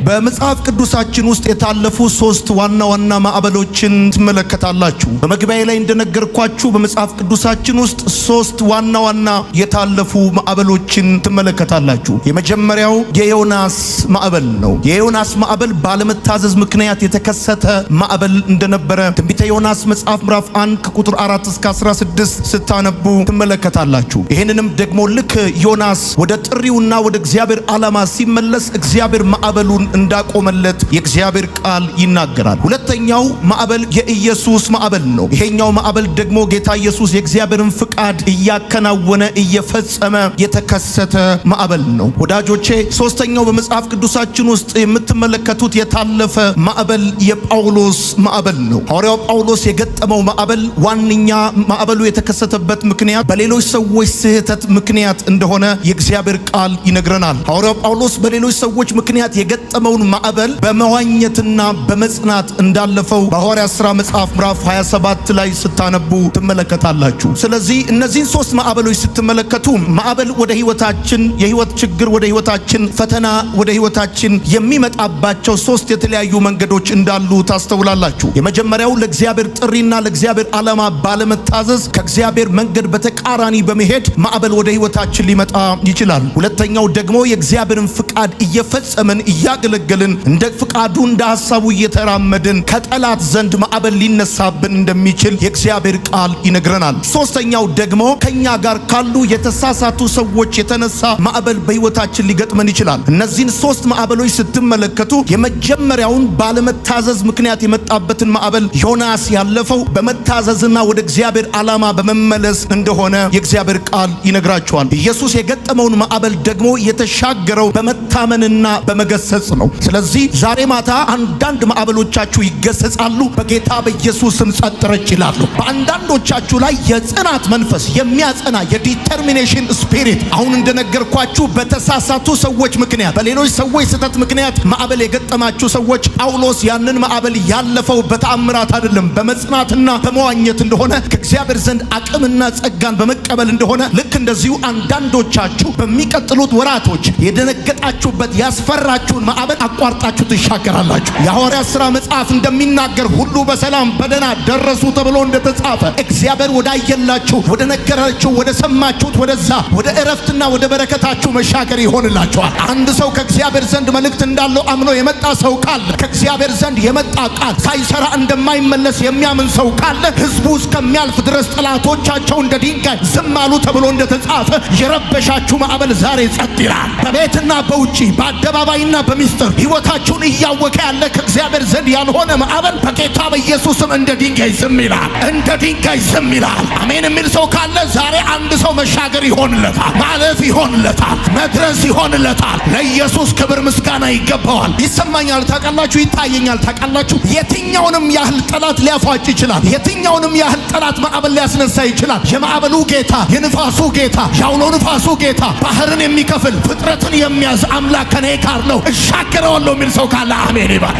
በመጽሐፍ ቅዱሳችን ውስጥ የታለፉ ሶስት ዋና ዋና ማዕበሎችን ትመለከታላችሁ። በመግቢያዬ ላይ እንደነገርኳችሁ በመጽሐፍ ቅዱሳችን ውስጥ ሶስት ዋና ዋና የታለፉ ማዕበሎችን ትመለከታላችሁ። የመጀመሪያው የዮናስ ማዕበል ነው። የዮናስ ማዕበል ባለመታዘዝ ምክንያት የተከሰተ ማዕበል እንደነበረ ትንቢተ ዮናስ መጽሐፍ ምዕራፍ 1 ከቁጥር 4 እስከ 16 ስታነቡ ትመለከታላችሁ። ይህንንም ደግሞ ልክ ዮናስ ወደ ጥሪውና ወደ እግዚአብሔር ዓላማ ሲመለስ እግዚአብሔር ማዕበሉን እንዳቆመለት የእግዚአብሔር ቃል ይናገራል። ሁለተኛው ማዕበል የኢየሱስ ማዕበል ነው። ይሄኛው ማዕበል ደግሞ ጌታ ኢየሱስ የእግዚአብሔርን ፍቃድ እያከናወነ እየፈጸመ የተከሰተ ማዕበል ነው። ወዳጆቼ፣ ሶስተኛው በመጽሐፍ ቅዱሳችን ውስጥ የምትመለከቱት የታለፈ ማዕበል የጳውሎስ ማዕበል ነው። ሐዋርያው ጳውሎስ የገጠመው ማዕበል ዋነኛ ማዕበሉ የተከሰተበት ምክንያት በሌሎች ሰዎች ስህተት ምክንያት እንደሆነ የእግዚአብሔር ቃል ይነግረናል። ሐዋርያው ጳውሎስ በሌሎች ሰዎች ምክንያት የገጠመውን ማዕበል በመዋኘትና በመጽናት እንዳለፈው በሐዋርያት ሥራ መጽሐፍ ምዕራፍ 27 ላይ ስታነቡ ትመለከታላችሁ። ስለዚህ እነዚህን ሶስት ማዕበሎች ስትመለከቱ ማዕበል ወደ ህይወታችን፣ የህይወት ችግር ወደ ህይወታችን፣ ፈተና ወደ ህይወታችን የሚመጣባቸው ሶስት የተለያዩ መንገዶች እንዳሉ ታስተውላላችሁ። የመጀመሪያው ለእግዚአብሔር ጥሪና ለእግዚአብሔር ዓላማ ባለመታዘዝ ከእግዚአብሔር መንገድ በተቃራኒ በመሄድ ማዕበል ወደ ህይወታችን ሊመጣ ይችላል። ሁለተኛው ደግሞ የእግዚአብሔርን ፍቃድ እየፈጸምን እያገለገልን እንደ ፍቃዱ እንደ ሐሳቡ እየተራመድን ከጠላት ዘንድ ማዕበል ሊነሳብን እንደሚችል የእግዚአብሔር ቃል ይነግረናል። ሶስተኛው ደግሞ ከኛ ጋር ካሉ የተሳሳቱ ሰዎች የተነሳ ማዕበል በህይወታችን ሊገጥመን ይችላል። እነዚህን ሶስት ማዕበሎች ስትመለከቱ የመጀመሪያውን ባለመታዘዝ ምክንያት የመጣበትን ማዕበል ዮናስ ያለፈው በመታዘዝና ወደ እግዚአብሔር ዓላማ በመመለስ እንደሆነ የእግዚአብሔር ቃል ይነግራቸዋል። ኢየሱስ የገጠመውን ማዕበል ደግሞ የተሻገረው በመታመንና በመገሰጽ ነው። ስለዚህ ዛሬ ማታ አንዳንድ ማዕበሎቻችሁ ይገሰጻሉ፣ በጌታ በኢየሱስ ስም ጸጥ ረጭ ይላሉ። በአንዳንዶቻችሁ ላይ የጽናት መንፈስ የሚያጸና የ determination spirit፣ አሁን እንደነገርኳችሁ በተሳሳቱ ሰዎች ምክንያት፣ በሌሎች ሰዎች ስህተት ምክንያት ማዕበል የገጠማችሁ ሰዎች፣ ጳውሎስ ያንን ማዕበል ያለፈው በተአምራት አይደለም፣ በመጽናትና በመዋኘት እንደሆነ፣ ከእግዚአብሔር ዘንድ አቅምና ጸጋን በመቀበል እንደሆነ፣ ልክ እንደዚሁ አንዳንዶቻችሁ በሚቀጥሉት ወራቶች የደነገጣችሁበት ያስፈራችሁን ማዕበል አቋርጣችሁ ትሻገራላችሁ። የሐዋርያት ሥራ መጽሐፍ እንደሚናገር ሁሉ በሰላም በደህና ደረሱ ተብሎ እንደተጻፈ እግዚአብሔር ወዳየላችሁ፣ ወደ ነገራችሁ፣ ወደ ሰማችሁት ወደዛ ወደ እረፍትና ወደ በረከታችሁ መሻገር ይሆንላችኋል። አንድ ሰው ከእግዚአብሔር ዘንድ መልእክት እንዳለው አምኖ የመጣ ሰው ካለ፣ ከእግዚአብሔር ዘንድ የመጣ ቃል ሳይሰራ እንደማይመለስ የሚያምን ሰው ካለ፣ ሕዝቡ እስከሚያልፍ ድረስ ጠላቶቻቸው እንደ ድንጋይ ዝም አሉ ተብሎ እንደተጻፈ የረበሻችሁ ማዕበል ዛሬ ጸጥ ይላል። በቤትና በውጪ፣ በአደባባይና በሚስጥር ሕይወታችሁን እያወከ ያለ ከእግዚአብሔር ዘንድ ያልሆነ ማዕበል በጌታ በኢየሱስም እንደ ድንጋይ ዝም ይላል። እንደ ድንጋይ ዝም ይላል። አሜን የሚል ሰው ካለ ዛሬ አንድ ሰው መሻገር ይሆንለታል፣ ማለፍ ይሆንለታል፣ መድረስ ይሆንለታል። ለኢየሱስ ክብር ምስጋና ይገባዋል። ይሰማኛል፣ ታውቃላችሁ፣ ይታየኛል፣ ታውቃላችሁ። የትኛውንም ያህል ጠላት ሊያፏጭ ይችላል። የትኛውንም ያህል ጠላት ማዕበል ሊያስነሳ ይችላል። የማዕበሉ ጌታ፣ የንፋሱ ጌታ፣ የአውሎ ንፋሱ ጌታ፣ ባህርን የሚከፍል ፍጥረትን የሚያዝ አምላክ ከኔ ጋር ነው፣ እሻገረዋለሁ የሚል ሰው ካለ አሜን ይበል።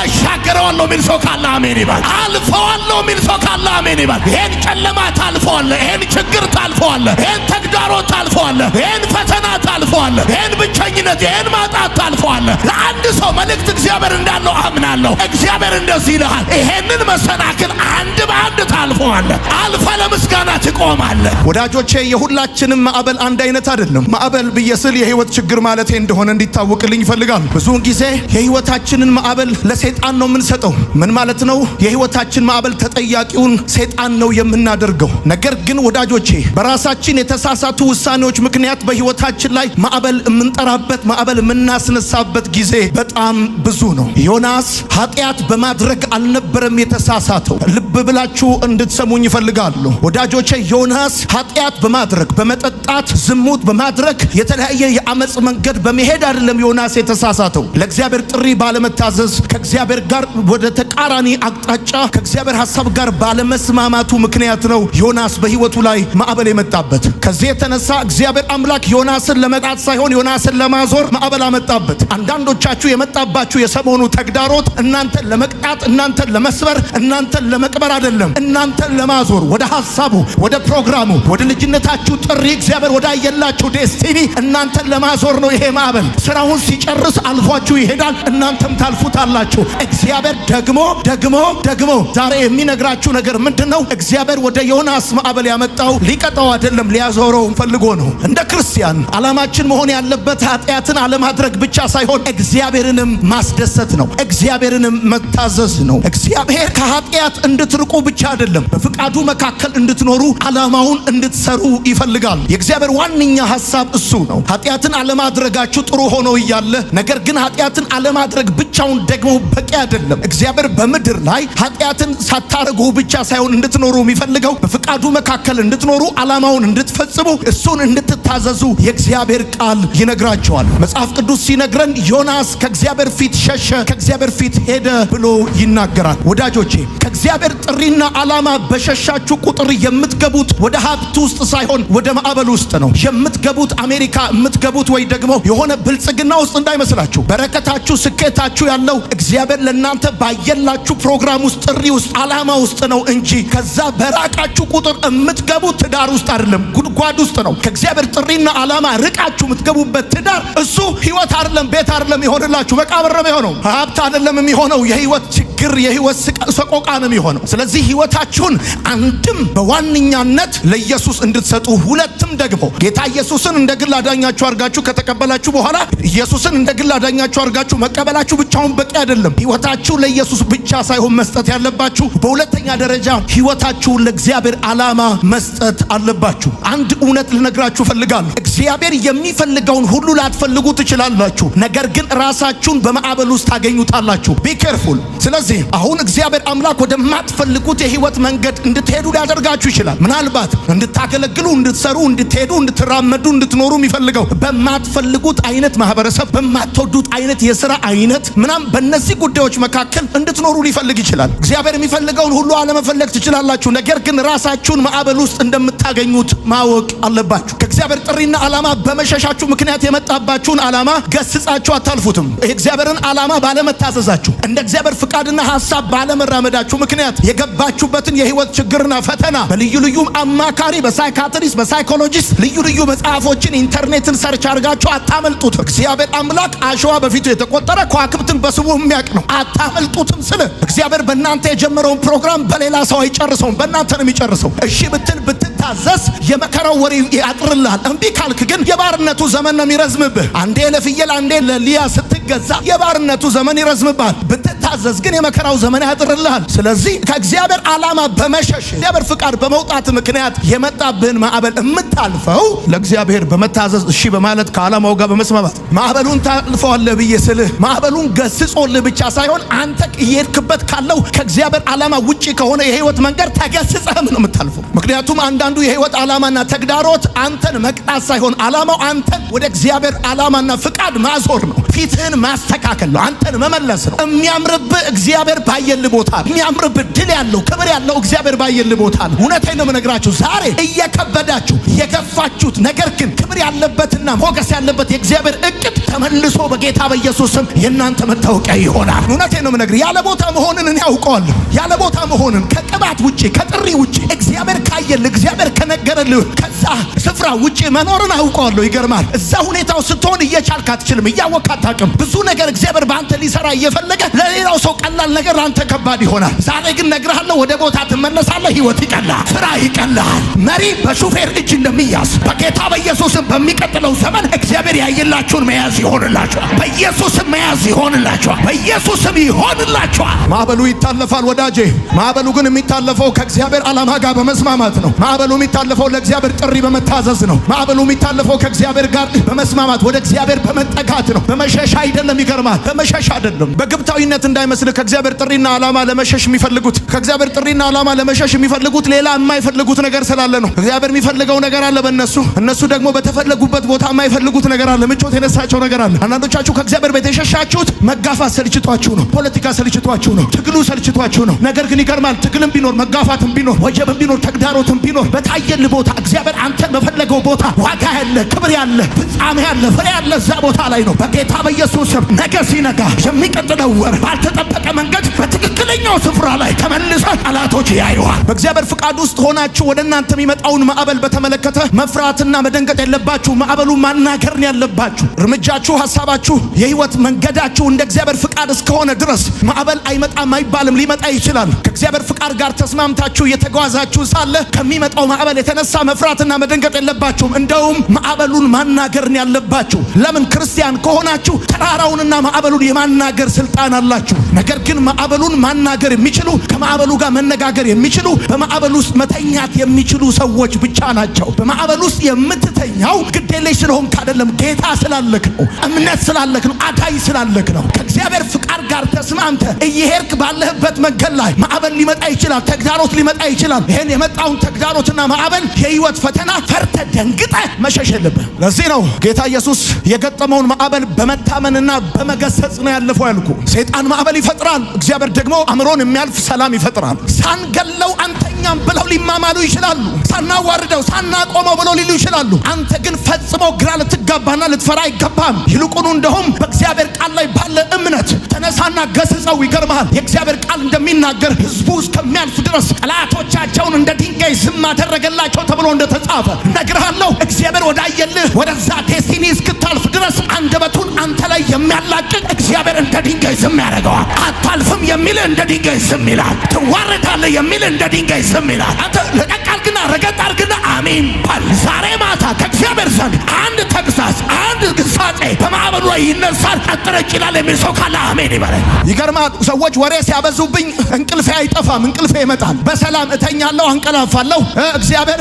እሻገረዋለሁ የሚል ሰው ካለ አሜን ይበል። አልፈዋለሁ የሚል ሰው ካለ አሜን ይበል። ይሄን ጨለማ ታልፈዋለህ። ይሄን ችግር ታልፈዋለህ። ይሄን ተግዳሮት ታልፈዋለህ። ይሄን ፈተና ታልፈዋለህ። ይሄን ብቸኝነት፣ ይሄን ማጣት ታልፈዋለህ። ለአንድ ሰው መልእክት እግዚአብሔር እንዳለው አምናለሁ። እግዚአብሔር እንደዚህ ይልሃል፣ ይሄንን መሰናክል አንድ በአንድ ታልፈዋለህ። አልፈ ለምስጋና ትቆማለህ። ወዳጆቼ፣ የሁላችንም ማዕበል አንድ አይነት አይደለም። ማዕበል ብዬ ስል የህይወት ችግር ማለቴ እንደሆነ እንዲታወቅልኝ ይፈልጋል። ብዙውን ጊዜ የህይወታችንን ማዕበል ለሰይጣን ነው የምንሰጠው። ምን ማለት ነው? የህይወታችን ማዕበል ተጠያቂውን ሰይጣን ነው የምናደርገው። ነገር ግን ወዳጆቼ፣ በራሳችን የተሳሳቱ ውሳኔዎች ምክንያት በህይወታችን ላይ ማዕበል የምንጠራበት፣ ማዕበል የምናስነሳበት ጊዜ በጣም ብዙ ነው። ዮናስ ኃጢአት በማድረግ አልነበረም የተሳሳተው። ልብ ብላችሁ እንድትሰሙኝ ይፈልጋሉ። ወዳጆቼ፣ ዮናስ ኃጢአት በማድረግ፣ በመጠጣት፣ ዝሙት በማድረግ፣ የተለያየ የአመፅ መንገድ በመሄድ አይደለም ዮናስ የተሳሳተው። ለእግዚአብሔር ጥሪ ባለመታዘዝ፣ ከእግዚአብሔር ከእግዚአብሔር ጋር ወደ ተቃራኒ አቅጣጫ ከእግዚአብሔር ሐሳብ ጋር ባለመስማማቱ ምክንያት ነው ዮናስ በህይወቱ ላይ ማዕበል የመጣበት። ከዚህ የተነሳ እግዚአብሔር አምላክ ዮናስን ለመቅጣት ሳይሆን ዮናስን ለማዞር ማዕበል አመጣበት። አንዳንዶቻችሁ የመጣባችሁ የሰሞኑ ተግዳሮት እናንተን ለመቅጣት፣ እናንተን ለመስበር፣ እናንተን ለመቅበር አይደለም፣ እናንተን ለማዞር ወደ ሐሳቡ፣ ወደ ፕሮግራሙ፣ ወደ ልጅነታችሁ ጥሪ እግዚአብሔር ወዳየላችሁ destiny እናንተን ለማዞር ነው። ይሄ ማዕበል ስራውን ሲጨርስ አልፏችሁ ይሄዳል፣ እናንተም ታልፉታላችሁ። እግዚአብሔር ደግሞ ደግሞ ደግሞ ዛሬ የሚነግራችሁ ነገር ምንድነው? እግዚአብሔር ወደ ዮናስ ማዕበል ያመጣው ሊቀጣው አይደለም፣ ሊያዞረው ፈልጎ ነው። እንደ ክርስቲያን ዓላማችን መሆን ያለበት ኃጢአትን አለማድረግ ብቻ ሳይሆን እግዚአብሔርንም ማስደሰት ነው። እግዚአብሔርንም መታዘዝ ነው። እግዚአብሔር ከኃጢአት እንድትርቁ ብቻ አይደለም፣ በፍቃዱ መካከል እንድትኖሩ ዓላማውን እንድትሰሩ ይፈልጋል። የእግዚአብሔር ዋነኛ ሐሳብ እሱ ነው። ኃጢአትን አለማድረጋችሁ ጥሩ ሆኖ እያለ ነገር ግን ኃጢአትን አለማድረግ ብቻውን ደግሞ በቂ አይደለም። እግዚአብሔር በምድር ላይ ኃጢአትን ሳታረጉ ብቻ ሳይሆን እንድትኖሩ የሚፈልገው በፍቃዱ መካከል እንድትኖሩ፣ ዓላማውን እንድትፈጽሙ፣ እሱን እንድትታዘዙ የእግዚአብሔር ቃል ይነግራቸዋል። መጽሐፍ ቅዱስ ሲነግረን ዮናስ ከእግዚአብሔር ፊት ሸሸ፣ ከእግዚአብሔር ፊት ሄደ ብሎ ይናገራል። ወዳጆቼ ከእግዚአብሔር ጥሪና ዓላማ በሸሻችሁ ቁጥር የምትገቡት ወደ ሀብት ውስጥ ሳይሆን ወደ ማዕበል ውስጥ ነው የምትገቡት። አሜሪካ የምትገቡት ወይ ደግሞ የሆነ ብልጽግና ውስጥ እንዳይመስላችሁ። በረከታችሁ፣ ስኬታችሁ ያለው እግዚአብሔር ለእናንተ ባየላችሁ ፕሮግራም ውስጥ፣ ጥሪ ውስጥ፣ ዓላማ ውስጥ ነው እንጂ ከዛ በራቃችሁ ቁጥር የምትገቡት ትዳር ውስጥ አይደለም፣ ጉድጓድ ውስጥ ነው። ከእግዚአብሔር ጥሪና ዓላማ ርቃችሁ የምትገቡበት ትዳር እሱ ህይወት አይደለም፣ ቤት አይደለም ይሆንላችሁ፣ መቃብር ነው የሚሆነው። ሀብት አይደለም የሚሆነው፣ የህይወት ችግር፣ የህይወት ሰቆቃ ነው የሚሆነው። ስለዚህ ህይወታችሁን አንድም በዋነኛነት ለኢየሱስ እንድትሰጡ፣ ሁለትም ደግሞ ጌታ ኢየሱስን እንደ ግል አዳኛችሁ አድርጋችሁ ከተቀበላችሁ በኋላ ኢየሱስን እንደ ግል አዳኛችሁ አድርጋችሁ መቀበላችሁ ብቻውን በቂ አይደለም። ህይወታችሁ ለኢየሱስ ብቻ ሳይሆን መስጠት ያለባችሁ፣ በሁለተኛ ደረጃ ህይወታችሁን ለእግዚአብሔር ዓላማ መስጠት አለባችሁ። አንድ እውነት ልነግራችሁ እፈልጋለሁ። እግዚአብሔር የሚፈልገውን ሁሉ ላትፈልጉ ትችላላችሁ፣ ነገር ግን ራሳችሁን በማዕበል ውስጥ ታገኙታላችሁ። Be careful። ስለዚህ አሁን እግዚአብሔር አምላክ ወደማትፈልጉት የህይወት መንገድ እንድትሄዱ ሊያደርጋችሁ ይችላል። ምናልባት እንድታገለግሉ፣ እንድትሰሩ፣ እንድትሄዱ፣ እንድትራመዱ፣ እንድትኖሩ የሚፈልገው በማትፈልጉት አይነት ማህበረሰብ፣ በማትወዱት አይነት የስራ አይነት ምናም በእነዚህ ጉዳዮች መካከል እንድትኖሩ ሊፈልግ ይችላል። እግዚአብሔር የሚፈልገውን ሁሉ አለመፈለግ ትችላላችሁ፣ ነገር ግን ራሳችሁን ማዕበል ውስጥ እንደምታገኙት ማወቅ አለባችሁ። ከእግዚአብሔር ጥሪና ዓላማ በመሸሻችሁ ምክንያት የመጣባችሁን ዓላማ ገስጻችሁ አታልፉትም። የእግዚአብሔርን ዓላማ ባለመታዘዛችሁ፣ እንደ እግዚአብሔር ፍቃድና ሐሳብ ባለመራመዳችሁ ምክንያት የገባችሁበትን የህይወት ችግርና ፈተና በልዩ ልዩ አማካሪ፣ በ psychiatrist፣ በ psychologist ልዩ ልዩ መጽሐፎችን ኢንተርኔትን search አድርጋችሁ አታመልጡትም። እግዚአብሔር አምላክ አሸዋ በፊቱ የተቆጠረ ከዋክብትን በስሙ የሚያውቅ ነው። አታመልጡትም ስል እግዚአብሔር በእናንተ የጀመረውን ፕሮግራም በሌላ ሰው አይጨርሰውም፣ በእናንተ ነው የሚጨርሰው። እሺ ብትል ብትታዘዝ የመከራው ወሬ ያጥርልሃል። እምቢ ካልክ ግን የባርነቱ ዘመን ነው የሚረዝምብህ። አንዴ ለፍየል አንዴ ለሊያ ስትገዛ የባርነቱ ዘመን ይረዝምብሃል። ብትታዘዝ ግን የመከራው ዘመን ያጥርልሃል። ስለዚህ ከእግዚአብሔር ዓላማ በመሸሽ እግዚአብሔር ፍቃድ በመውጣት ምክንያት የመጣብህን ማዕበል የምታልፈው ለእግዚአብሔር በመታዘዝ እሺ በማለት ከዓላማው ጋር በመስማማት ማዕበሉን ታልፈዋለህ ብዬ ስልህ ማዕበሉን ገስጾልህ ብቻ ሳይሆን አንተ እየሄድክበት ካለው ከእግዚአብሔር ዓላማ ውጪ ከሆነ የህይወት መንገድ ተገስጸህም ነው የምታልፈው። ምክንያቱም አንዳንዱ የህይወት ዓላማና ተግዳሮት አንተን መቅጣት ሳይሆን ዓላማው አንተን ወደ እግዚአብሔር ዓላማና ፍቃድ ማዞር ነው። ፊትህን ማስተካከል ነው። አንተን መመለስ ነው። የሚያምርብህ እግዚአብሔር ባየልህ ቦታ ነው። የሚያምርብህ ድል ያለው ክብር ያለው እግዚአብሔር ባየልህ ቦታ ነው። እውነቴን ነው የምነግራችሁ። ዛሬ እየከበዳችሁ የገፋችሁት ነገር ግን ክብር ያለበትና ሞገስ ያለበት የእግዚአብሔር እቅድ ተመልሶ በጌታ በኢየሱስ ስም የእናንተ መታወቂያ ይሆናል። እውነቴን ነው የምነግርህ። ያለ ቦታ መሆንን እኔ አውቀዋለሁ። ያለ ቦታ መሆንን ከቅባት ውጪ ከጥሪ ውጪ እግዚአብሔር ካየልህ እግዚአብሔር ከነገረልህ ከዛ ስፍራ ውጪ መኖርን አውቀዋለሁ። ይገርማል። እዛ ሁኔታው ስትሆን እየቻልክ አትችልም፣ እያወቅህ አታውቅም። ብዙ ነገር እግዚአብሔር በአንተ ሊሰራ እየፈለገ ለሌላው ሰው ቀላል ነገር ለአንተ ከባድ ይሆናል። ዛሬ ግን እነግርሃለሁ፣ ወደ ቦታ ትመለሳለህ። ህይወት ይቀላል፣ ስራ ይቀላል። መሪ በሹፌር እጅ እንደሚያዝ በጌታ በኢየሱስም በሚቀጥለው ዘመን እግዚአብሔር ያየላችሁን መያዝ ይሆንላችኋል። በኢየሱስም መያዝ ይሆንላችኋል። በኢየሱስም ይሆንላችኋል። ማዕበሉ ይታለፋል ወዳጄ። ማዕበሉ ግን የሚታለፈው ከእግዚአብሔር ዓላማ ጋር በመስማማት ነው። ማዕበሉ የሚታለፈው ለእግዚአብሔር ጥሪ በመታዘዝ ነው። ማዕበሉ የሚታለፈው ከእግዚአብሔር ጋር በመስማማት ወደ እግዚአብሔር በመጠጋት ነው። በመሸ በመሸሽ አይደለም። ይገርማል። በመሸሽ አይደለም። በግብታዊነት እንዳይመስልህ ከእግዚአብሔር ጥሪና ዓላማ ለመሸሽ የሚፈልጉት፣ ከእግዚአብሔር ጥሪና ዓላማ ለመሸሽ የሚፈልጉት ሌላ የማይፈልጉት ነገር ስላለ ነው። እግዚአብሔር የሚፈልገው ነገር አለ በእነሱ፣ እነሱ ደግሞ በተፈለጉበት ቦታ የማይፈልጉት ነገር አለ። ምቾት የነሳቸው ነገር አለ። አንዳንዶቻችሁ ከእግዚአብሔር ቤት የሸሻችሁት መጋፋት ሰልችቷችሁ ነው። ፖለቲካ ሰልችቷችሁ ነው። ትግሉ ሰልችቷችሁ ነው። ነገር ግን ይገርማል። ትግልም ቢኖር፣ መጋፋትም ቢኖር፣ ወጀብም ቢኖር፣ ተግዳሮትም ቢኖር በታየልህ ቦታ፣ እግዚአብሔር አንተን በፈለገው ቦታ ዋጋ ያለ፣ ክብር ያለ፣ ፍጻሜ ያለ፣ ፍሬ ያለ እዛ ቦታ ላይ ነው። በጌታ በኢየሱስ ስም ነገ ሲነጋ የሚቀጥለው ወር ባልተጠበቀ መንገድ በትክክለኛው ስፍራ ላይ ተመልሰህ ጠላቶች ያዩሃል። በእግዚአብሔር ፍቃድ ውስጥ ሆናችሁ ወደ እናንተ የሚመጣውን ማዕበል በተመለከተ መፍራትና መደንገጥ የለባችሁ። ማዕበሉ ማናገር ነው ያለባችሁ። እርምጃችሁ፣ ሀሳባችሁ፣ የህይወት መንገዳችሁ እንደ እግዚአብሔር ፍቃድ እስከሆነ ድረስ ማዕበል አይመጣም አይባልም፣ ሊመጣ ይችላል። ከእግዚአብሔር ፍቃድ ጋር ተስማምታችሁ እየተጓዛችሁ ሳለ ከሚመጣው ማዕበል የተነሳ መፍራትና መደንገጥ የለባችሁም። እንደውም ማዕበሉን ማናገር ነው ያለባችሁ። ለምን? ክርስቲያን ከሆናችሁ ተራራውንና ማዕበሉን የማናገር ስልጣን አላችሁ። ነገር ግን ማዕበሉን ማናገር የሚችሉ፣ ከማዕበሉ ጋር መነጋገር የሚችሉ፣ በማዕበል ውስጥ መተኛት የሚችሉ ሰዎች ብቻ ናቸው። በማዕበል ውስጥ የምትተኛው ግዴለሽ ስለሆንክ አይደለም፣ ጌታ ስላለክ ነው። እምነት ስላለክ ነው። አዳኝ ስላለክ ነው። ከእግዚአብሔር ፍቃድ ጋር ተስማምተህ እየሄድክ ባለህበት መንገድ ላይ ማዕበል ሊመጣ ይችላል። ተግዳሮት ሊመጣ ይችላል። ይሄን የመጣውን ተግዳሮትና ማዕበል፣ የህይወት ፈተና ፈርተህ ደንግጠህ መሸሽ የለብህ። ለዚህ ነው ጌታ ኢየሱስ የገጠመውን ማዕበል በመታመንና በመገሰጽ ነው ያለፈው ያልኩ። ሰይጣን ማዕበል ይፈጥራል፣ እግዚአብሔር ደግሞ አእምሮን የሚያልፍ ሰላም ይፈጥራል። ሳንገለው አንተኛም ብለው ሊማማሉ ይችላሉ። ሳናዋርደው፣ ሳናቆመው ብለው ሊሉ ይችላሉ። አንተ ግን ፈጽሞ ግራ ልትጋባና ልትፈራ አይገባም። ይልቁኑ እንደውም በእግዚአብሔር ቃል ላይ ባለ እምነት ተነሳና ገስጸው። ይገርምሃል፣ የእግዚአብሔር ቃል እንደሚናገር ህዝቡ እስከሚያልፍ ድረስ ጠላቶቻቸውን እንደ ድንጋይ ዝም አደረገላቸው ተብሎ እንደተጻፈ እነግርሃለሁ። እግዚአብሔር ወዳየልህ ወደዛ destiny እስክታልፍ ድረስ አንደበቱን አንተ ላይ የሚያላቅቅ እግዚአብሔር እንደ ድንጋይ ዝም ያደርገዋል። አታልፍም የሚል እንደ ድንጋይ ዝም ይላል። ትዋረዳለህ የሚል እንደ ድንጋይ ዝም ይላል። አንተ ለቀቅ አድርግና ረገጥ አድርግና አሜን በል። ዛሬ ማታ ከእግዚአብሔር ዘንድ አንድ ተግሳጽ፣ አንድ ግሳጼ በማዕበሉ ላይ ይነሳል፣ ጸጥ ረጭ ይላል የሚል ሰው ካለ አሜን ይበለኝ። ይገርማል። ሰዎች ወሬ ሲያበዙብኝ እንቅልፌ አይጠፋም፣ እንቅልፌ ይመጣል። በሰላም እተኛለሁ፣ አንቀላፋለሁ። እግዚአብሔር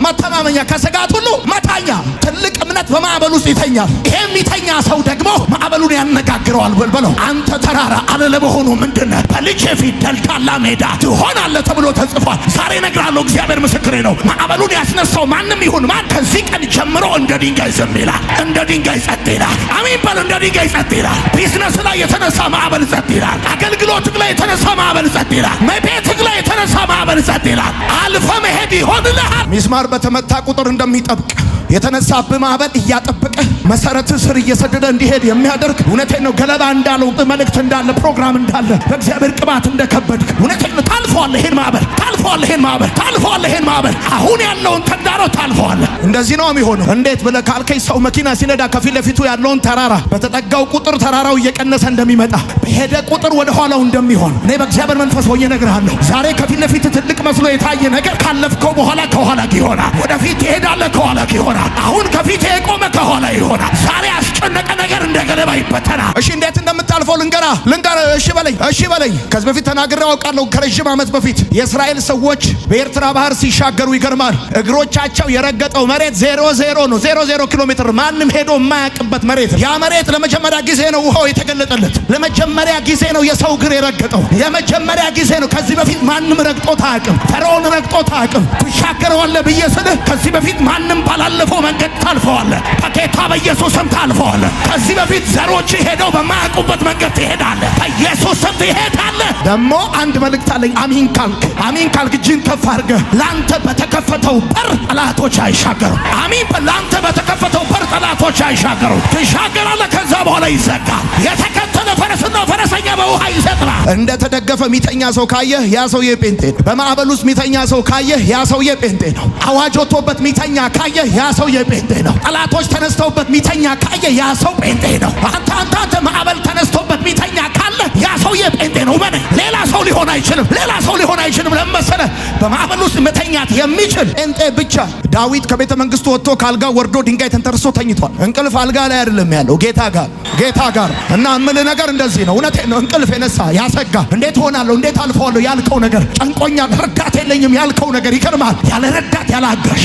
መተማመኛ፣ ከስጋት ሁሉ መዳኛ። ትልቅ እምነት በማዕበል ውስጥ ይተኛል። ይሄ የሚተኛ ሰው ደግሞ ማዕበሉን ያነጋግረዋል። በል በለው፣ አንተ ተራራ አለ ለመሆኑ ምንድነህ? በልጄ ፊት ደልዳላ ሜዳ ትሆናለህ ተብሎ ተጽፏል። ዛሬ እነግርሃለሁ፣ እግዚአብሔር ምስክሬ ነው። ማዕበሉን ያስነሳው ማንም ይሁን ማን ከዚህ ቀን ጀምሮ እንደ ድንጋይ ዝም ይላል፣ እንደ ድንጋይ ጸጥ ይላል። አሜን በል። እንደ ድንጋይ ጸጥ ይላል። ቢዝነስ ላይ የተነሳ ማዕበል ጸጥ ይላል። አገልግሎትህ ላይ የተነሳ ማዕበል ጸጥ ይላል። ቤትህ ላይ የተነሳ ማዕበል ጸጥ ይላል። አልፈህ መሄድ ይሆንልሃል። ሚስማር በተመታ ቁጥር እንደሚጠብቅ፣ የተነሳብህ ማዕበል እያጠበቀ መሰረት ስር እየሰደደ እንዲሄድ የሚያደርግ፣ እውነቴን ነው። ገለባ እንዳለው፣ መልእክት እንዳለ፣ ፕሮግራም እንዳለ፣ በእግዚአብሔር ቅባት እንደከበድክ፣ እውነቴን ነው። ታልፈዋለህ፣ ይሄን ማዕበል ታልፈዋለህ፣ ይሄን ማዕበል ታልፈዋለህ፣ ይሄን ማዕበል፣ አሁን ያለውን ተግዳሮት ታልፈዋለህ። እንደዚህ ነው የሚሆነው። እንዴት ብለህ ካልከኝ ሰው መኪና ሲነዳ ከፊት ለፊቱ ያለውን ተራራ በተጠጋው ቁጥር ተራራው እየቀነሰ እንደሚመጣ፣ በሄደ ቁጥር ወደ ኋላው እንደሚሆን፣ እኔ በእግዚአብሔር መንፈስ ሆኜ እነግርሃለሁ። ዛሬ ከፊት ለፊት ትልቅ መስሎ የታየ ነገር ካለፍከው በኋላ ከኋላ ይሆናል። ወደፊት ትሄዳለህ፣ ከኋላ ይሆናል። አሁን ከፊት የቆመ ከኋላ ይሆናል። ዛሬ ያስጨነቀ ነገር እንደ ገለባ ይበተናል። እሺ፣ እንዴት እንደምታልፈው ልንገራ ልንገር። እሺ በለኝ፣ እሺ በለኝ። ከዚህ በፊት ተናግሬ አውቃለሁ። ከረዥም ዓመት በፊት የእስራኤል ሰዎች በኤርትራ ባህር ሲሻገሩ፣ ይገርማል፣ እግሮቻቸው የረገጠው መሬት 00 ነው። 00 ኪሎ ሜትር፣ ማንም ሄዶ የማያውቅበት መሬት። ያ መሬት ለመጀመሪያ ጊዜ ነው ውሃው የተገለጠለት። ለመጀመሪያ ጊዜ ነው የሰው እግር የረገጠው። ለመጀመሪያ ጊዜ ነው። ከዚህ በፊት ማንም ረግጦት አያውቅም። ፈርዖን ረግጦት አያውቅም። ትሻገረዋለህ ብዬ ስልህ ከዚህ በፊት ማንም ባላለፈው መንገድ ታልፈዋለህ። በጌታ በኢየሱስ ስም ታልፈዋለህ። ከዚህ በፊት ዘሮች ሄደው በማያውቁበት መንገድ ትሄዳለህ። በኢየሱስ ስም ትሄዳለህ። ደግሞ አንድ መልእክት አለኝ። አሚን ካልክ፣ አሚን ካልክ፣ እጅን ከፍ አድርገህ፣ ለአንተ በተከፈተው በር ጠላቶች አይሻገሩም። አሚን በል። ለአንተ በተከፈተው በር ጠላቶች አይሻገሩም። ትሻገራለህ። ከዛ በኋላ ይዘጋል። የተከተለ ፈረስና ፈረሰኛ በውሃ ይሰጥማል። እንደ ተደገፈ ሚተኛ ሰው ካየህ ያ ሰውዬ ጴንጤ ነው። በማዕበል ውስጥ ሚተኛ ሰው ካየህ ያ ሰውዬ ጴንጤ ነው። አዋጅ ወጥቶበት ሚተኛ ካየህ ያ ሰውዬ ጴንጤ ነው። ጠላቶች ተነስተውበት ሚተኛ ካየህ ያ ሰው ጴንጤ ነው። አንተ አንተ አንተ ማዕበል ተነስቶበት ሚተኛ ካለ ያ ሰውዬ ጴንጤ ነው። በነ ሌላ ሰው ሊሆን አይችልም። ሌላ ሰው ሊሆን አይችልም። ለመሰለ በማዕበል ውስጥ መተኛት የሚችል ጴንጤ ብቻ። ዳዊት ከቤተ መንግስቱ ወጥቶ ካልጋ ወርዶ ድንጋይ ተንተርሶ ተኝቷል። እንቅልፍ አልጋ ላይ አይደለም ያለው፣ ጌታ ጋር፣ ጌታ ጋር። እና እምልህ ነገር እንደዚህ ነው። እውነቴን ነው። እንቅልፍ የነሳ፣ ያሰጋ፣ እንዴት ሆናለሁ፣ እንዴት አልፈዋለሁ ያልከው ነገር፣ ጨንቆኛል፣ ረዳት የለኝም ያልከው ነገር ይገርማል። ያለ ረዳት፣ ያለ አጋዥ፣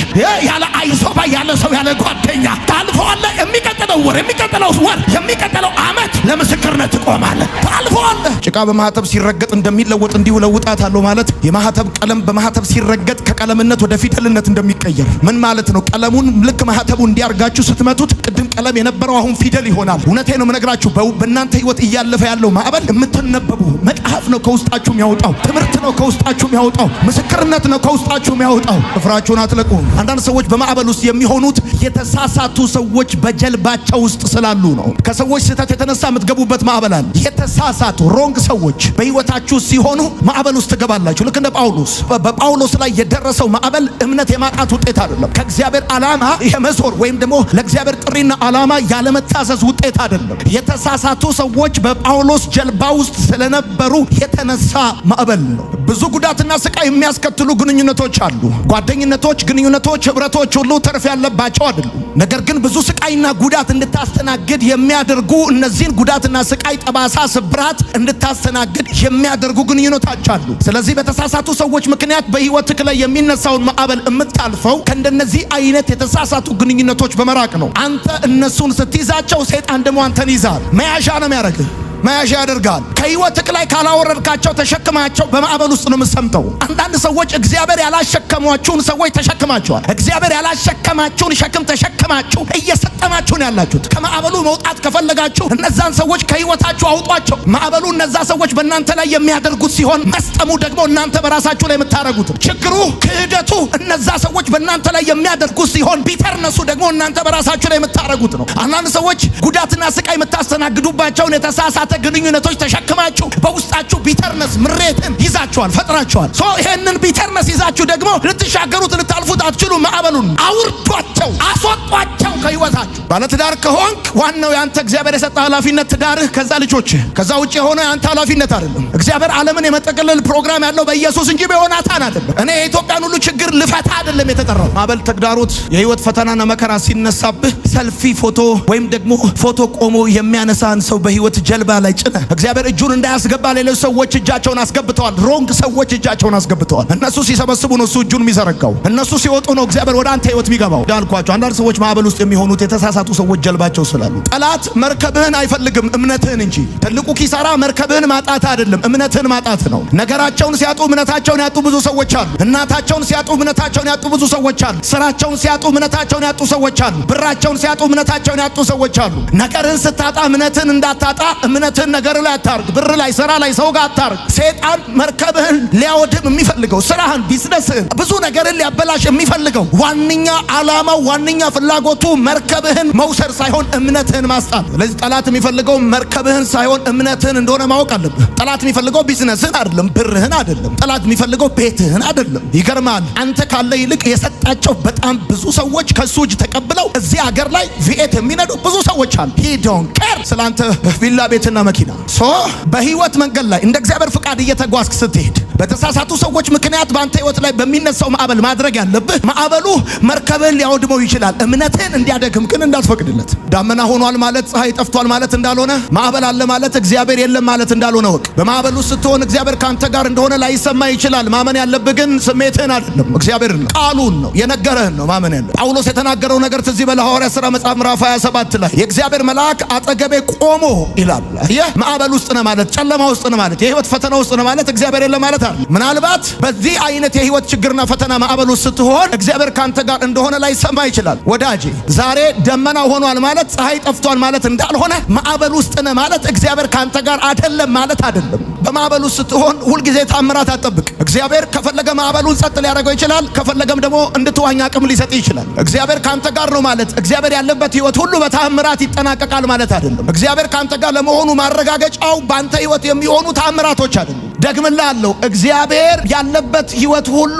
ያለ አይዞህ ባይ፣ ያለ ሰው፣ ያለ ጓደኛ ታልፈዋለህ። የሚቀጥለው ወር፣ የሚቀጥለው ወር፣ የሚቀጥለው ዓመት ለምስክርነት ትቆማለህ። ታልፈዋለህ። ጭቃ በማህተብ ሲረገጥ እንደሚለወጥ እንዲሁ ለውጣታለሁ ማለት የማህተብ ቀለም በማህተብ ሲረገጥ ከቀለምነት ወደ ፊደልነት እንደሚቀየር ምን ማለት ነው? ቀለሙን ልክ ማህተቡ እንዲያርጋችሁ ስትመቱት ቅድም ቀለም የነበረው አሁን ፊደል ይሆናል። እውነቴ ነው የምነግራችሁ። በእናንተ ህይወት እያለፈ ያለው ማዕበል የምትነበቡ መጽሐፍ ነው ከውስጣችሁ የሚያወጣው። ትምህርት ነው ከውስጣችሁ የሚያወጣው። ምስክርነት ነው ከውስጣችሁ የሚያወጣው። ስፍራችሁን አትለቁም። አንዳንድ ሰዎች በማዕበል ውስጥ የሚሆኑት የተሳሳቱ ሰዎች በጀልባቸው ውስጥ ስላሉ ነው። ከሰዎች ስህተት የተነሳ የምትገቡበት ማዕበል አለ። የተሳሳቱ wrong ሰዎች በህይወታችሁ ሲሆኑ ማዕበል ውስጥ ትገባላችሁ። ልክ እንደ ጳውሎስ፣ በጳውሎስ ላይ የደረሰው ማዕበል እምነት የማጣት ውጤት አይደለም። ከእግዚአብሔር ዓላማ የመዞር ወይም ደግሞ ለእግዚአብሔር ጥሪና ዓላማ ያለመታዘዝ ውጤት አይደለም። የተሳሳቱ ሰዎች በጳውሎስ ጀልባ ውስጥ ስለነበሩ የተነሳ ማዕበል ነው። ብዙ ጉዳትና ስቃይ የሚያስከትሉ ግንኙነቶች አሉ። ጓደኝነቶች፣ ግንኙነቶች፣ ህብረቶች ሁሉ ትርፍ ያለባቸው አይደሉም። ነገር ግን ብዙ ስቃይና ጉዳት እንድታስተናግድ የሚያደርጉ፣ እነዚህን ጉዳትና ስቃይ፣ ጠባሳ፣ ስብራት እንድታስተናግድ የሚያደርጉ ግንኙነቶች አሉ። ስለዚህ በተሳሳቱ ሰዎች ምክንያት በህይወትህ ላይ የሚነሳውን ማዕበል የምታልፈው ከእንደነዚህ አይነት የተሳሳቱ ግንኙነቶች በመራቅ ነው። አንተ እነሱን ስትይዛቸው ሰይጣን ደግሞ አንተን ይዛል። መያዣ ነው የሚያደርግህ፣ መያዣ ያደርጋል። ከህይወትህ ላይ ካላወረድካቸው ተሸክማቸው በማዕበል ውስጥ ነው የምትሰምጠው። አንዳንድ ሰዎች እግዚአብሔር ያላሸከሟችሁን ሰዎች ተሸክማችኋል። እግዚአብሔር ያላሸከማችሁን ሸክም ተሸክማችሁ እየሰጠማችሁ ነው ያላችሁት። ከማዕበሉ መውጣት ከፈለጋችሁ እነዛን ሰዎች ከህይወታችሁ አውጧቸው። ማዕበሉ እነዛ ሰዎች በእናንተ ላይ የሚያደርጉት ሲሆን መስጠሙ ደግሞ እናንተ በራሳችሁ ላይ የምታደርጉት። ችግሩ፣ ክህደቱ እነዛ ሰዎች በእናንተ ላይ የሚያደርጉት ሲሆን bitterness ኡ ደግሞ እናንተ በራሳችሁ ላይ የምታደርጉት ነው። አንዳንድ ሰዎች ጉዳትና ስቃይ የምታስተናግዱባቸውን የተሳሳተ ግንኙነቶች ተሸክማችሁ በውስጣችሁ bitterness፣ ምሬትን ይዛችኋል፣ ፈጥራችኋል። So ይሄንን bitterness ይዛችሁ ደግሞ ልትሻገሩት፣ ልታልፉት አትችሉም። ማዕበሉን አውርዷቸው፣ አስወጧቸው ከህይወታችሁ። ባለትዳር ከሆንክ ዋናው የአንተ እግዚአብሔር የሰጠህ ኃላፊነት ትዳርህ፣ ከዛ ልጆችህ፣ ከዛ ውጭ የሆነ የአንተ ኃላፊነት አይደለም። እግዚአብሔር ዓለምን የመጠቅለል ፕሮግራም ያለው በኢየሱስ እንጂ በዮናታን አይደለም። እኔ የኢትዮጵያን ሁሉ ችግር ልፈታ አይደለም የተጠራው። ማዕበል፣ ተግዳሮት፣ የህይወት ፈተናና መከራ ሲነሳብህ ሰልፊ ፎቶ ወይም ደግሞ ፎቶ ቆሞ የሚያነሳን ሰው በህይወት ጀልባ ላይ ጭነህ እግዚአብሔር እጁን እንዳያስገባ ሌሎች ሰዎች እጃቸውን አስገብተዋል። Wrong ሰዎች እጃቸውን አስገብተዋል። እነሱ ሲሰበስቡ ነው እሱ እጁን የሚዘረጋው። እነሱ ሲወጡ ነው እግዚአብሔር ወደ አንተ ህይወት የሚገባው። እንዳልኳቸው አንዳንድ ሰዎች ማዕበል ውስጥ የሚሆኑት የተሳሳቱ ሰዎች ጀልባቸው ስላሉ። ጠላት መርከብህን አይፈልግም፣ እምነትህን እንጂ። ትልቁ ኪሳራ መርከብህን ማጣት አይደለም፣ እምነትህን ማጣት ነው። ነገራቸውን ሲያጡ እምነታቸውን ያጡ ብዙ ሰዎች አሉ። እናታቸውን ሲያጡ እምነታቸውን ያጡ ብዙ ሰዎች አሉ። ስራቸውን ሲያጡ እምነታቸውን ያጡ ሰዎች አሉ። ብራቸውን ሲያጡ እምነታቸውን ያጡ ሰዎች አሉ። ነገርህን ስታጣ እምነትህን እንዳታጣ እምነትህን ነገር ላይ አታርግ፣ ብር ላይ፣ ስራ ላይ፣ ሰው ጋር አታርግ። ሰይጣን መርከብህን ሊያወድም የሚፈልገው፣ ስራህን፣ ቢዝነስህን፣ ብዙ ነገርን ሊያበላሽ የሚፈልገው ዋነኛ ዓላማው፣ ዋነኛ ፍላጎቱ መርከብህን መውሰድ ሳይሆን እምነትህን ማስጣት። ስለዚህ ጠላት የሚፈልገው መርከብህን ሳይሆን እምነትህን እንደሆነ ማወቅ አለብህ። ጠላት የሚፈልገው ቢዝነስህን አይደለም፣ ብርህን አይደለም። ጠላት የሚፈልገው ቤትህን አይደለም። ይገርማል። አንተ ካለ ይልቅ የሰጣቸው በጣም ብዙ ሰዎች ከሱ እጅ ተቀብለው እዚህ ሀገር ላይ V8 የሚነዱ ብዙ ሰዎች አሉ። He don't care ስላንተ ቪላ፣ ቤትና መኪና። So በህይወት መንገድ ላይ እንደ እግዚአብሔር ፍቃድ እየተጓዝክ ስትሄድ በተሳሳቱ ሰዎች ምክንያት በአንተ ህይወት ላይ በሚነሳው ማዕበል ማድረግ ያለብህ፣ ማዕበሉ መርከብህን ሊያወድመው ይችላል። እምነትህን እንዲያደክም ግን እንዳትፈቅድለት። ዳመና ሆኗል ማለት ፀሐይ ጠፍቷል ማለት እንዳልሆነ፣ ማዕበል አለ ማለት እግዚአብሔር የለም ማለት እንዳልሆነ እወቅ። በማዕበሉ ስትሆን እግዚአብሔር ካንተ ጋር እንደሆነ ላይሰማ ይችላል። ማመን ያለብህ ግን ስሜትህን አይደለም፣ እግዚአብሔር ነው፣ ቃሉን ነው፣ የነገረህን ነው ማመን ያለብህ። ጳውሎስ የተናገረው ነገር ትዝ ይበልህ። ሐዋርያት ሥራ መጽሐፍ ምዕራፍ 27 ላይ የእግዚአብሔር መልአክ አጠገቤ ቆሞ ይላል። ይህ ማዕበል ውስጥ ነህ ማለት፣ ጨለማ ውስጥ ነህ ማለት፣ የህይወት ፈተና ውስጥ ነህ ማለት እግዚአብሔር የለም ማለት አይደለም። ምናልባት በዚህ አይነት የህይወት ችግርና ፈተና ማዕበል ውስጥ ስትሆን እግዚአብሔር ካንተ ጋር እንደሆነ ላይሰማ ይችላል። ወዳጄ፣ ዛሬ ደመና ሆኗል ማለት ፀሐይ ጠፍቷል ማለት እንዳልሆነ፣ ማዕበል ውስጥ ነህ ማለት እግዚአብሔር ካንተ ጋር አይደለም ማለት አይደለም። በማዕበል ውስጥ ስትሆን ሁልጊዜ ታምራት አትጠብቅ። እግዚአብሔር ከፈለገ ማዕበሉን ጸጥ ሊያደርገው ይችላል። ከፈለገም ደግሞ እንድትዋኝ አቅም ሊሰጥ ይችላል። እግዚአብሔር ካንተ ጋር ነው ማለት እግዚአብሔር ያለበት ህይወት ሁሉ በታምራት ይጠናቀቃል ማለት አይደለም። እግዚአብሔር ካንተ ጋር ለመሆኑ ማረጋገጫው በአንተ ህይወት የሚሆኑ ታምራቶች አይደሉም። ደግምልሃለሁ፣ እግዚአብሔር እግዚአብሔር ያለበት ህይወት ሁሉ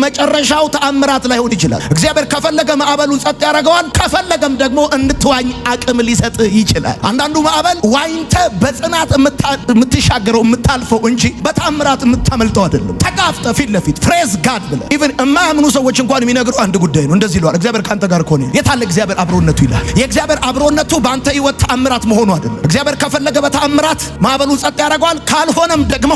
መጨረሻው ተአምራት ላይሆን ይችላል። እግዚአብሔር ከፈለገ ማዕበሉን ጸጥ ያደርገዋል። ከፈለገም ደግሞ እንድትዋኝ አቅም ሊሰጥ ይችላል። አንዳንዱ ማዕበል ዋኝተ በጽናት የምትሻገረው የምታልፈው እንጂ በተአምራት የምታመልጠው አይደለም። ተጋፍጠ ፊት ለፊት praise God ብለህ even የማያምኑ ሰዎች እንኳን የሚነግሩ አንድ ጉዳይ ነው። እንደዚህ ይለዋል፣ እግዚአብሔር ካንተ ጋር ከሆነ የታለ እግዚአብሔር አብሮነቱ ይላል። የእግዚአብሔር አብሮነቱ በአንተ ህይወት ተአምራት መሆኑ አይደለም። እግዚአብሔር ከፈለገ በተአምራት ማዕበሉን ጸጥ ያደርገዋል። ካልሆነም ደግሞ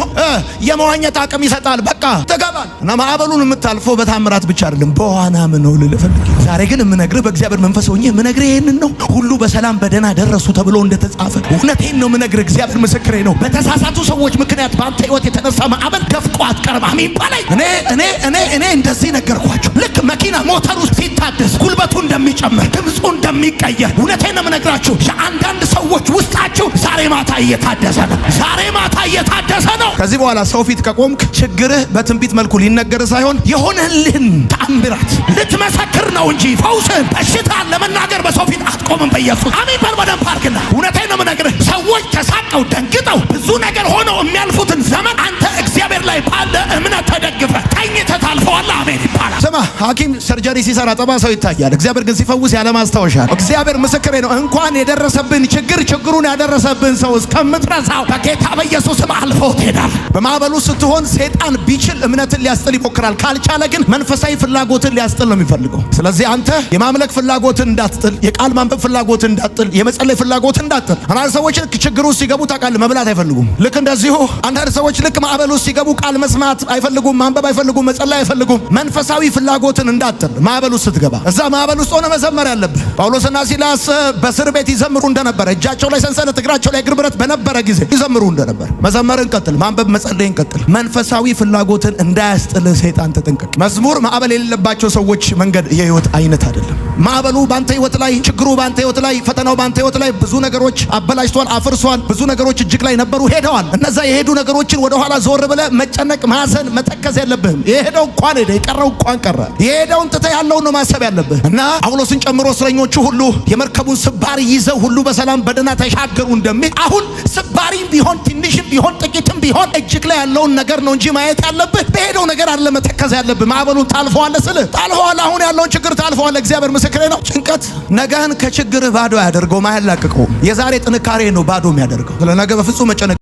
የመዋኘት አቅም ይሰጣል። በቃ ትገባል እና ማዕበሉን የምታልፈው በተአምራት ብቻ አይደለም፣ በዋናም ነው ልልህ ፈልጌ። ዛሬ ግን የምነግርህ በእግዚአብሔር መንፈስ ሆኜ የምነግርህ ይሄንን ነው። ሁሉ በሰላም በደህና ደረሱ ተብሎ እንደተጻፈ እውነቴን ነው የምነግርህ። እግዚአብሔር ምስክሬ ነው። በተሳሳቱ ሰዎች ምክንያት በአንተ ህይወት የተነሳ ማዕበል ደፍቆ አትቀርም። አሜን በላይ። እኔ እኔ እኔ እኔ እንደዚህ ነገርኳቸው። ልክ መኪና ሞተሩ ሲታደስ ጉልበቱ እንደሚጨምር ድምፁ እንደሚቀየር እውነቴን ነው የምነግራችሁ። የአንዳንድ ሰዎች ውስጣችሁ ዛሬ ማታ እየታደሰ ነው። ዛሬ ማታ እየታደሰ ነው። ከዚህ በኋላ ሰው ፊት ከቆምክ ችግርህ በትንቢት መልኩ ሊነገር ሳይሆን የሆነልህን ተአምራት ልትመሰክር ነው እንጂ ፈውስህን፣ በሽታን ለመናገር በሰው ፊት አትቆምም። በኢየሱስ አሜን በል። በደንብ አድርግና እውነቴን ነው የምነግርህ። ሰዎች ተሳቀው ደንግጠው ብዙ ነገር ሆነው የሚያልፉትን ዘመን አንተ እግዚአብሔር ላይ ባለ እምነት ተደግፈ ተኝተህ ታልፈዋለህ። አሜን ይባላል። ስማ፣ ሐኪም surgery ሲሰራ ጠባሳው ይታያል። እግዚአብሔር ግን ሲፈውስ ያለ ማስታወሻ ነው። እግዚአብሔር ምስክሬ ነው። እንኳን የደረሰብን ችግር ችግሩን ያደረሰብን ሰው እስከምትረሳው በጌታ በኢየሱስም አልፎ ትሄዳል። በማዕበሉ ስትሆን ሰይጣን ቢችል እምነትን ሊያስጥል ይሞክራል። ካልቻለ ግን መንፈሳዊ ፍላጎትን ሊያስጥል ነው የሚፈልገው። ስለዚህ አንተ የማምለክ ፍላጎትን እንዳትጥል፣ የቃል ማንበብ ፍላጎትን እንዳትጥል፣ የመጸለይ ፍላጎትን እንዳትጥል። አንዳንድ ሰዎች ልክ ችግሩ ሲገቡ ታውቃለህ፣ መብላት አይፈልጉም። ልክ እንደዚሁ አንዳንድ ሰዎች ልክ ማዕበሉ ሲገቡ ቃል መስማት አይፈልጉም፣ ማንበብ አይፈልጉም፣ መጸለይ አይፈልጉም። መንፈሳዊ ፍላጎትን እንዳትጥል ማዕበሉ ስትገባ እዛ ማዕበል ውስጥ ሆነ መዘመር ያለብህ። ጳውሎስና ሲላስ በእስር ቤት ይዘምሩ እንደነበረ እጃቸው ላይ ሰንሰለት እግራቸው ላይ እግር ብረት በነበረ ጊዜ ይዘምሩ እንደነበር መዘመርን ቀጥል፣ ማንበብ መጸለይን ቀጥል። መንፈሳዊ ፍላጎትን እንዳያስጥልህ ሰይጣን ተጠንቀቅ። መዝሙር ማዕበል የሌለባቸው ሰዎች መንገድ የህይወት አይነት አይደለም። ማዕበሉ ባንተ ህይወት ላይ፣ ችግሩ ባንተ ህይወት ላይ፣ ፈተናው ባንተ ህይወት ላይ ብዙ ነገሮች አበላሽቷል፣ አፍርሷል። ብዙ ነገሮች እጅግ ላይ ነበሩ ሄደዋል። እነዛ የሄዱ ነገሮችን ወደኋላ ዞር ብለህ መጨነቅ፣ ማዘን፣ መተከዝ የለብህም። የሄደው እንኳን ሄደ፣ የቀረው እንኳን ቀረ። የሄደውን ትተህ ያለውን ነው ማሰብ ያለብህ። እና ጳውሎስን ጨምሮ እስረኞቹ ሁሉ የመርከቡን ስባሪ ይዘው ሁሉ በሰላም በደህና ተሻገሩ እንደሚል አሁን ስባሪም ቢሆን ትንሽም ቢሆን ጥቂትም ቢሆን እጅግ ላይ ያለውን ነገር ነው እንጂ ማየት ያለብህ በሄደው ነገር አለ መተከዝ ያለብህ። ማዕበሉን ታልፈዋለህ ስልህ ታልፈዋለህ። አሁን ያለውን ችግር ታልፈዋለህ። እግዚአብሔር ምስክሬ ነው። ጭንቀት ነገህን ከችግርህ ባዶ አያደርገውም፣ አያላቅቀውም። የዛሬ ጥንካሬ ነው ባዶ የሚያደርገው። ስለ ነገ በፍጹም መጨነቅ